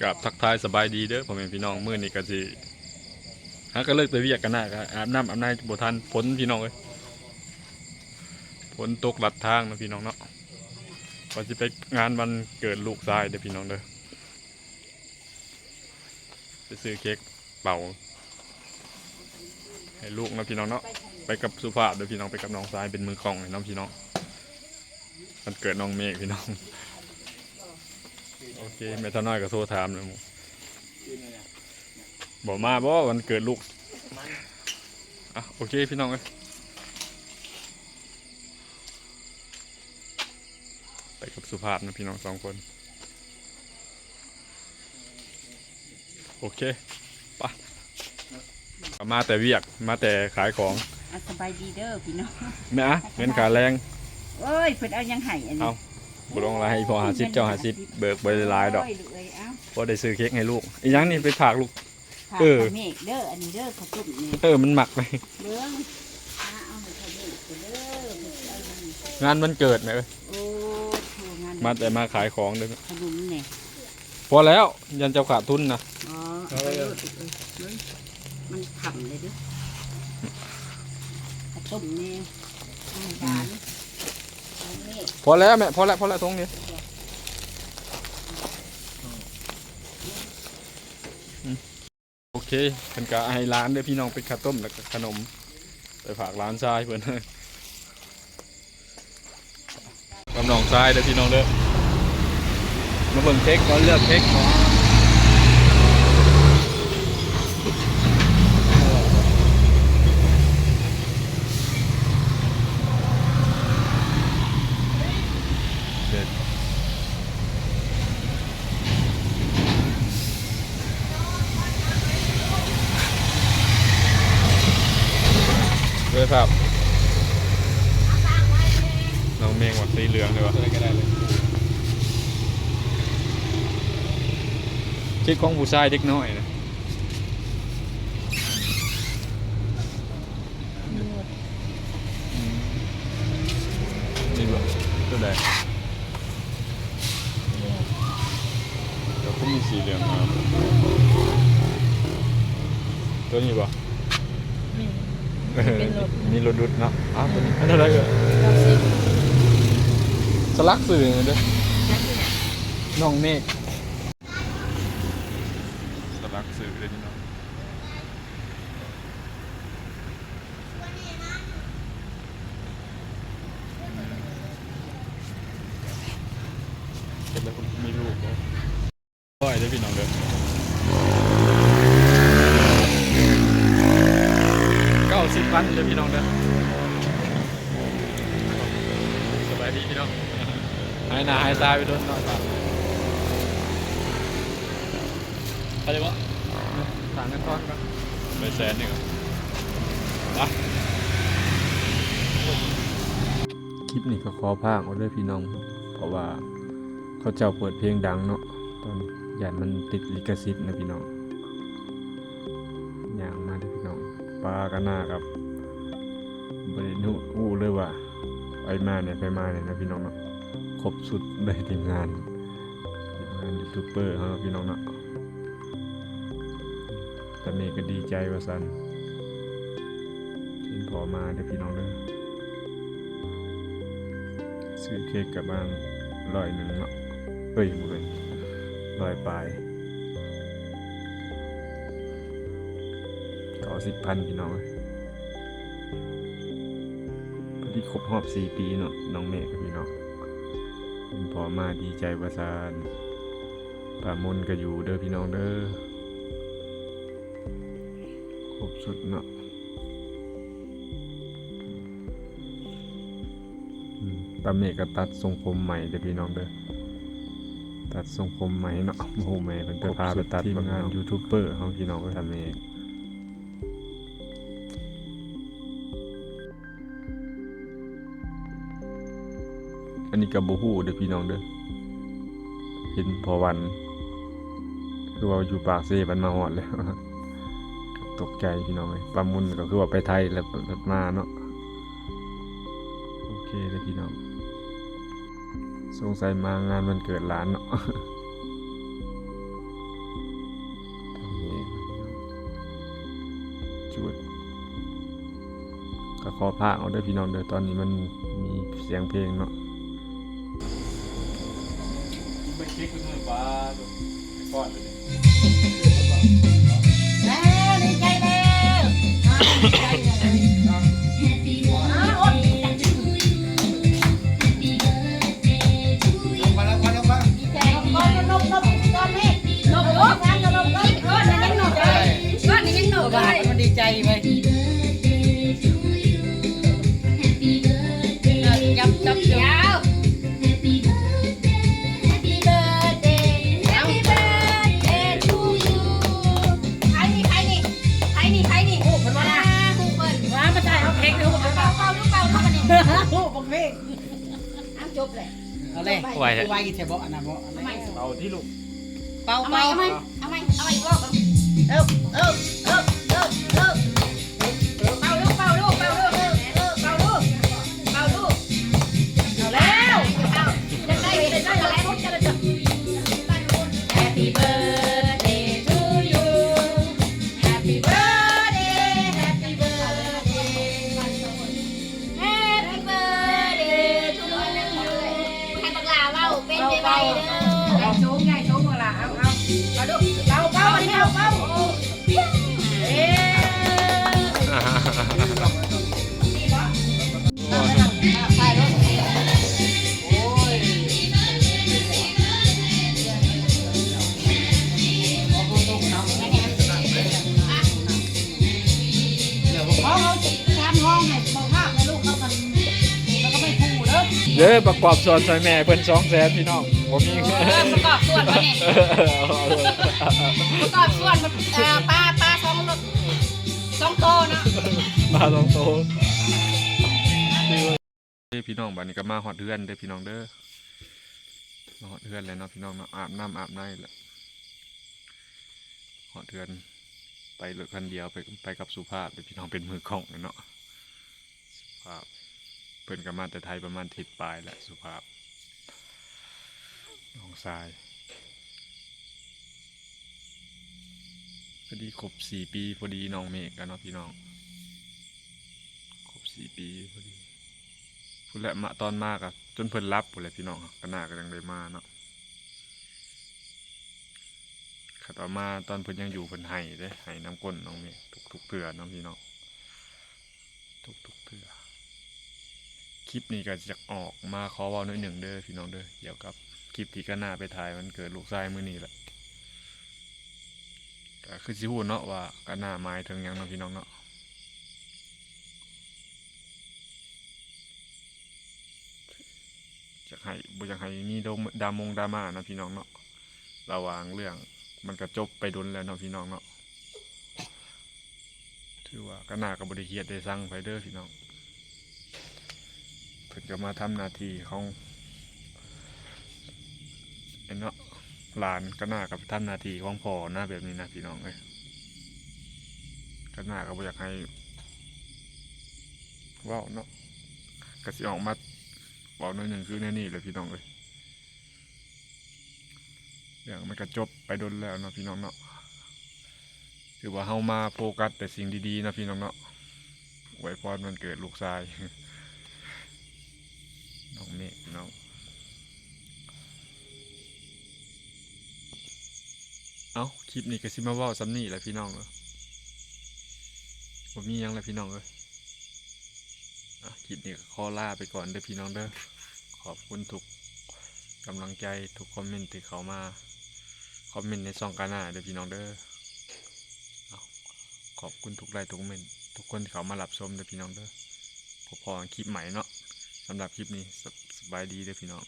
ກາບທັກທາຍສະບາຍດີເດີພໍ່ແມ່ພີ່ນ້ອງ. ມື້ນີ້ກະຊິ ຫາກະເລີກແຕ່ວຽກກັນນະ ກະອາບນ້ຳອາບໃນບໍ່ທັນ ຝົນພີ່ນ້ອງເອີຍ ຝົນຕົກລັດທາງເນາະພີ່ນ້ອງເນາະ. ວ່າຊິໄປງານວັນເກີດລູກຊາຍເດີພີ່ນ້ອງເດີ ໄປຊື້ເຄັກເປົ່າໃຫ້ລູກເນາະພີ່ນ້ອງເນາະ. ໄປກັບສຸພາບເດີພີ່ນ້ອງ ໄປກັບນ້ອງຊາຍເປັນມືກ້ອງໃຫ້ເນາະພີ່ນ້ອງ. ວັນເກີດນ້ອງເມກພີ່ນ້ອງ. ໂອເຄ ແມ່ເຖົ້ານ້ອຍກະໂທຖາມແລ້ວ ບໍ່ມາບໍ່ວັນເກີດລູກ. ອ່ະ ໂອເຄພີ່ນ້ອງເອີຍ ໄປກັບສຸພາບນະພີ່ນ້ອງສອງຄົນ. ໂອເຄ ໄປ ມາແຕ່ວຽກ ມາແຕ່ຂາຍຂອງ. ອ່ະ ສະບາຍດີເດີພີ່ນ້ອງ. ແມ່ ອ່ະ ເງິນຄ່າແລງ. ໂອ້ຍ ເພິ່ນເອົາຫຍັງໃຫ້ອັນນີ້? ເອົາ ບໍ່ລົງລາຍ ອີ່ພໍ່ຫ້າສິບ ເຈົ້າຫ້າສິບ ເບີກບໍ່ໄດ້ຫຼາຍດອກ. ໂອ້ຍ ເອີຍ ເອົາ ພໍໄດ້ຊື້ເຄັກໃຫ້ລູກ. ອີຫຍັງນີ້ ໄປຝາກລູກ? ຝາກ ເອີ ເຂົາເມກເດີ ອັນນີ້ເດີ ເຂົາຕົ້ມນີ້. ເອີ ມັນມັກໄປ ເບິ່ງ ຫາເອົາໃຫ້ເຂົາເມກເດີ. ງານວັນເກີດນະ. ໂອ້ ໂທ ງານ ມາແຕ່ມາຂາຍຂອງເດີ ຂະໜົມນີ້. ພໍແລ້ວ ຢ້ານເຈົ້າຂາດທຶນນະ. ອໍ ເອົາໄປໂລດ ເອີ ເບິ່ງ ມັນຄ່ຳເລີຍເດີ. ເອົາຕົ້ມນີ້ໃຫ້ຫຼານ. ພໍແລ້ວແມ່ ພໍແລ້ວ ພໍແລ້ວ ຖົງນີ້. ໂອເຄ ເພິ່ນກະໃຫ້ຫຼານເດີພີ່ນ້ອງ ເປັນເຂົ້າຕົ້ມ ແລ້ວກະຂະໜົມ ໄປຝາກຫຼານຊາຍເພິ່ນ ກັບນ້ອງຊາຍເດີພີ່ນ້ອງເດີ. ມາເບິ່ງເຄັກກ່ອນ ເລືອກເຄັກກ່ອນ. ເດັດ ເດີ ພາບ ນ້ອງເມກມັກສີເຫຼືອງເລີຍວ່າ ຕົວໃດກະໄດ້ເລີຍ. ເຄັກຂອງຜູ້ຊາຍເດັກນ້ອຍນະ. ອືມ ນີ້ບໍ່ ຕົວໃດ? ແລ້ວກໍມີສີເຫຼືອງມາ ຕົວນີ້ບໍ່? ແມ່ນ ເອີ ເປັນລົດ ມີລົດດຸດເນາະ. ອ້າວ ຕົວນີ້ເທົ່າໃດເອີຍ? ເກົ້າສິບ ສະຫຼັກຊື່ເດີ ນ້ອງເມກ ສະຫຼັກຊື່ເດີພີ່ນ້ອງ. ເຮັດແລ້ວມີລູກບໍ່? ຮ້ອຍເດີພີ່ນ້ອງເດີ ເກົ້າສິບພັນເດີພີ່ນ້ອງເດີ. ສະບາຍດີພີ່ນ້ອງ ຫາຍໜ້າຫາຍຕາໄປດົນເນາະ. ໄປເລີຍບໍ່? ຖາມກັນກ່ອນກ່ອນ ໄປແສນໜຶ່ງ. ຄລິບນີ້ກໍຂໍພາກເອົາເດີພີ່ນ້ອງ ເພາະວ່າເຂົາເຈົ້າເປີດເພງດັງເນາະ ຕອນ ຢ້ານມັນຕິດລິຂະສິດນະພີ່ນ້ອງ. ຍ່າງມາເດີພີ່ນ້ອງ ປ່າກັນໜ້າກັບ ບໍ່ໄດ້ຮູ້ເລີຍວ່າ ໃຜມາແດ່ ໃຜມາແດ່ນະພີ່ນ້ອງເນາະ. ຄົບຊຸດເລີຍທີມງານ ທີມງານຢູທູບເບີເຮົາເນາະພີ່ນ້ອງເນາະ. ຕາເມກະດີໃຈວ່າຊັ້ນ ເຫັນພໍ່ມາເດີພີ່ນ້ອງເດີ. ຊື້ເຄັກກະປະມານຮ້ອຍໜຶ່ງເນາະ ເອີຍ ບໍ່ແມ່ນ ຮ້ອຍປາຍ ເກົ້າສິບພັນພີ່ນ້ອງເອີຍ. ພໍດີຄົບຮອບສີ່ປີເນາະ ນ້ອງເມກກັບພີ່ນ້ອງ ເຫັນພໍ່ມາດີໃຈວ່າຊັ້ນ. ປາມົນກະຢູ່ເດີພີ່ນ້ອງເດີ ຄົບຊຸດເນາະ. ອືມ ຕາເມກະຕັດຊົງຜົມໃໝ່ເດີພີ່ນ້ອງເດີ ຕັດຊົງຜົມໃໝ່ເນາະ. ບໍ່ຮູ້ແມ່ເພິ່ນໄປພາໄປຕັດ ທີມງານຢູທູບເບີເຮົາພີ່ນ້ອງເອີຍ ຕາເມກ. ອັນນີ້ກະບໍ່ຮູ້ເດີພີ່ນ້ອງເດີ ເຫັນພໍ່ວັນ ຄືວ່າຢູ່ປາກເຊ ມັນມາຮອດແລ້ວ ຕົກໃຈພີ່ນ້ອງເອີຍ. ປາມຸນກະຄືວ່າໄປໄທແລ້ວ ມາເນາະ. ໂອເຄເດີພີ່ນ້ອງ ສົງໄສມາງານວັນເກີດຫຼານເນາະ. ກໍຂໍພາກເອົາເດີພີ່ນ້ອງເດີ ຕອນນີ້ມັນມີສຽງເພງເນາະ. ໄປເຊັກເບິ່ງ ປາດ ກ່ອນເລີຍ. ແລ້ວ ດີໃຈແລ້ວ ດີໃຈແລ້ວ. ອ້າວ ດີໃຈ ລົບກ່ອນ ລົບກ່ອນ ລົບກ່ອນ ລົບກ່ອນ ນີ້ ລົບ ລົບ ລົບ ນີ້ ກ້ອນນັ້ນຍັງນົບໄດ້ ກ້ອນນີ້ຍັງນົບໄດ້ ມັນດີໃຈເວີຍ. ຈັບ ຈັບ ຈັບ. Happy birthday, happy birthday, happy birthday to you. ໃຜນີ້ ໃຜນີ້ ໃຜນີ້ ໃຜນີ້? ຮູ້ເພິ່ນວ່າ ອ່າ ຮູ້ເພິ່ນ ວ່າມາໃສ່ເອົາເຄັກ ຮູ້ເພິ່ນ ເປົ່າ ເປົ່າດູ ເປົ່າດູ ບາດນີ້ ຮູ້ບັກເພງ. ອ້າວ ຈົບແລ້ວ ເອົາແລ້ວ ໄວແທ້ ໄວແທ້ບໍ ອັນນັ້ນບໍ ເອົາໃໝ່ ເປົ່າຕິລູກ. ເປົ່າ ເປົ່າໃໝ່ ເປົ່າໃໝ່ ເອົາໃໝ່ ເອົາໃໝ່ອີກຮອບໜຶ່ງ. ເອີ ເອີ ເອີ ເອີ ເອີ ເປົ່າລູກ ເປົ່າລູກ ເປົ່າລູກ ເອີ ເອີ ເປົ່າລູກ ເປົ່າລູກ. ເອົາແລ້ວ ເອົາ ຢາກໄດ້ ຢາກໄດ້ ຢາກໄດ້ Happy birthday to you. Happy birthday, happy birthday. Happy birthday to you. ໃຫ້ບັກຫຼ້າເວົ້າເປັນໄວໆເດີ. ໃຫຍ່ສູງ ໃຫຍ່ສູງບັກຫຼ້າ. ເອົາ ເອົາ ເປົ່າລູກ ເປົ່າ ເປົ່າ ອັນນີ້ເປົ່າ ເປົ່າ. ເອີ ນີ້ບໍ? ເດີ ປະກອບສ່ວນຊ່ອຍແມ່ເພິ່ນສອງແສນ ພີ່ນ້ອງ ບໍ່ມີເງິນ. ເອີ ປະກອບສ່ວນບໍ່ນີ້? ເອີ ປະກອບສ່ວນ ເອີ ປາ ປາສອງ ສອງໂຕເນາະ ປາສອງໂຕ. ເດີພີ່ນ້ອງ ບາດນີ້ກໍມາຮອດເຮືອນເດີພີ່ນ້ອງເດີ. ມາຮອດເຮືອນແລ້ວເນາະພີ່ນ້ອງເນາະ ອາບນ້ຳອາບໃນແລ້ວ ຮອດເຮືອນ. ໄປລົດຄັນດຽວ ໄປ ໄປກັບສຸພາບເດີພີ່ນ້ອງ ເປັນມືກ້ອງເນາະ ສຸພາບ. ເພິ່ນກໍມາແຕ່ໄທປະມານທິດປາຍແລ້ວ ສຸພາບ ນ້ອງຊາຍ. ພໍດີຄົບສີ່ປີພໍດີ ນ້ອງເມກະເນາະພີ່ນ້ອງ ຄົບສີ່ປີພໍດີ. ພຸ້ນແຫຼະ ມາ ຕອນມາກະຈົນເພິ່ນຫຼັບພຸ້ນແຫຼະພີ່ນ້ອງ ກະໜ້າກະຍັງໄດ້ມາເນາະ. ຄັນເອົາມາຕອນເພິ່ນຍັງຢູ່ ເພິ່ນໄຫ້ເດ້ ໄຫ້ນຳກົ້ນນ້ອງເມກທຸກໆເທື່ອເນາະພີ່ນ້ອງ ທຸກໆເທື່ອ. ຄລິບນີ້ກໍຢາກອອກມາຂໍເວົ້າໜ້ອຍໜຶ່ງເດີພີ່ນ້ອງເດີ ກ່ຽວກັບຄລິບທີ່ກະໜ້າໄປຖ່າຍວັນເກີດລູກຊາຍມື້ນີ້ແຫຼະ. ກໍຄືຊິຮູ້ເນາະວ່າກະໜ້າໝາຍເຖິງຫຍັງເນາະພີ່ນ້ອງເນາະ. ຢາກໃຫ້ ບໍ່ຢາກໃຫ້ມີໂດ ດາມົງດາມ່ານະພີ່ນ້ອງເນາະ ລະຫວ່າງເລື່ອງ ມັນກະຈົບໄປດົນແລ້ວເນາະພີ່ນ້ອງເນາະ. ຖືວ່າກະໜ້າກໍບໍ່ໄດ້ຄຽດໄດ້ຊັງໃຜເດີພີ່ນ້ອງ ເພິ່ນກໍມາທຳໜ້າທີ່ຂອງ ເນາະ ຫຼານ ກະໜ້າກໍໄປທຳໜ້າທີ່ຂອງພໍ່ນະ ແບບນີ້ນະພີ່ນ້ອງເອີຍ. ກະໜ້າກໍບໍ່ຢາກໃຫ້ເວົ້າເນາະ ກໍຊິອອກມາເວົ້າໜ້ອຍໜຶ່ງຄືແນວນີ້ແຫຼະພີ່ນ້ອງເອີຍ. ເລື່ອງມັນກໍຈົບໄປດົນແລ້ວເນາະພີ່ນ້ອງເນາະ. ຖືວ່າເຮົາມາໂຟກັສແຕ່ສິ່ງດີໆເນາະພີ່ນ້ອງເນາະ ອວຍພອນວັນເກີດລູກຊາຍ ນ້ອງເມກເນາະ. ເອົ້າ ຄລິບນີ້ກໍຊິມາເວົ້າສ່ຳນີ້ແຫຼະພີ່ນ້ອງເອີຍ ບໍ່ມີຫຍັງແລ້ວພີ່ນ້ອງເອີຍ. ອ່ະ ຄລິບນີ້ກໍຂໍລາໄປກ່ອນເດີພີ່ນ້ອງເດີ. ຂອບຄຸນທຸກກຳລັງໃຈ ທຸກຄອມເມັນທີ່ເຂົ້າມາ ຄອມເມັນໃນຊ່ອງກາໜ້າເດີພີ່ນ້ອງເດີ. ເອົ້າ ຂອບຄຸນທຸກໄລທຸກເມັນ ທຸກຄົນທີ່ເຂົ້າມາຮັບຊົມເດີພີ່ນ້ອງເດີ. ພົບພໍ້ກັນຄລິບໃໝ່ເນາະ. ສຳລັບຄລິບນີ້ ສະ ສະບາຍດີເດີພີ່ນ້ອງ.